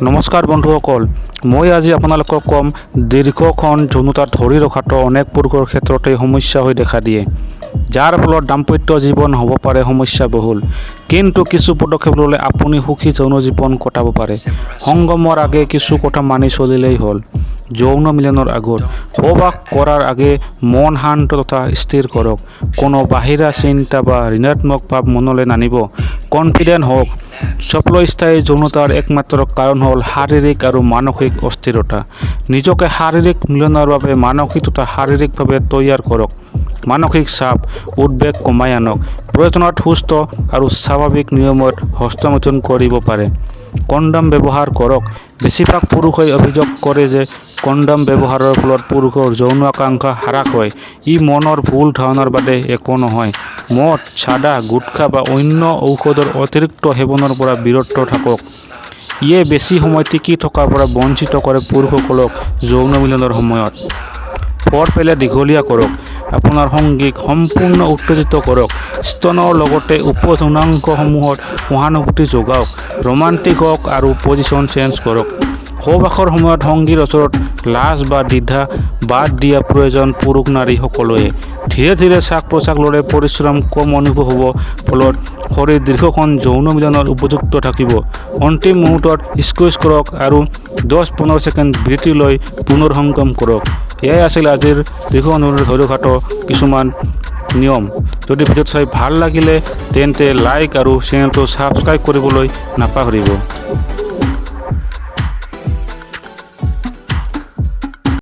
নমস্কাৰ বন্ধুসকল, মই আজি আপোনালোকক ক'ম, দীৰ্ঘক্ষণ যৌনতা ধৰি ৰখাটো অনেক পুৰুষৰ ক্ষেত্ৰতেই সমস্যা হৈ দেখা দিয়ে, যাৰ ফলত দাম্পত্য জীৱন হ'ব পাৰে সমস্যাবহুল। কিন্তু কিছু পদক্ষেপ ল'লে আপুনি সুখী যৌন জীৱন কটাব পাৰে। সংগমৰ আগে কিছু কথা মানি চলিলেই হ'ল। যৌন মিলনৰ আগত, সহবাস কৰাৰ আগে মন শান্ত তথা স্থিৰ কৰক। কোনো বাহিৰা চিন্তা বা ঋণাত্মক ভাৱ মনলৈ নানিব। কনফিডেণ্ট হওক। স্বল্পস্থায়ী যৌনতাৰ একমাত্ৰ কাৰণ হ'ল শাৰীৰিক আৰু মানসিক অস্থিৰতা। নিজকে শাৰীৰিক মিলনৰ বাবে মানসিক তথা শাৰীৰিকভাৱে তৈয়াৰ কৰক। মানসিক চাপ, উদ্বেগ কমাই আনক। প্ৰয়োজনত সুস্থ আৰু স্বাভাৱিক নিয়মত হস্তমৈথুন কৰিব পাৰে। কণ্ডম ব্যৱহাৰ কৰক। বেছিভাগ পুৰুষেই অভিযোগ কৰে যে কণ্ডম ব্যৱহাৰৰ ফলত পুৰুষৰ যৌন আকাংক্ষা হ্ৰাস হয়। ই মনৰ ভুল ধাৰণাৰ বাদে একো নহয়। মদ, চাদা, গুটখা বা অন্য ঔষধৰ অতিৰিক্ত সেৱনৰ পৰা বিৰত থাকক। ইয়ে বেছি সময় টিকি থকাৰ পৰা বঞ্চিত কৰে পুৰুষসকলক যৌন মিলনৰ সময়ত। ফ'ৰপ্লে দীঘলীয়া কৰক। আপোনাৰ সংগীক সম্পূৰ্ণ উত্তেজিত কৰক। স্তনৰ লগতে উপযৌনাংগসমূহত সহানুভূতি যোগাওক। ৰোমান্টিক হওক আৰু পজিশ্যন চেঞ্জ কৰক। সহবাসৰ সময়ত সংগীৰ ওচৰত লাজ বা দ্বিধা বাদ দিয়া প্ৰয়োজন পুৰুষ নাৰী সকলোৱে। ধীৰে ধীৰে শ্বাস প্ৰশ্বাস ল'লে পৰিশ্ৰম কম অনুভৱ হ'ব, ফলত শৰীৰ দীৰ্ঘক্ষণ যৌন মিলনৰ উপযুক্ত থাকিব। অন্তিম মুহূৰ্তত স্কুইজ কৰক আৰু 10-15 ছেকেণ্ড বিৰতি লৈ পুনৰ সংগম কৰক। এয়াই আছিল আজিৰ দীৰ্ঘ অনুৰোধ ধৰি ৰখাটো কিছুমান নিয়ম। যদি ভিডিঅ'টো চাই ভাল লাগিলে, তেন্তে লাইক আৰু চেনেলটো ছাবস্ক্ৰাইব কৰিবলৈ নাপাহৰিব।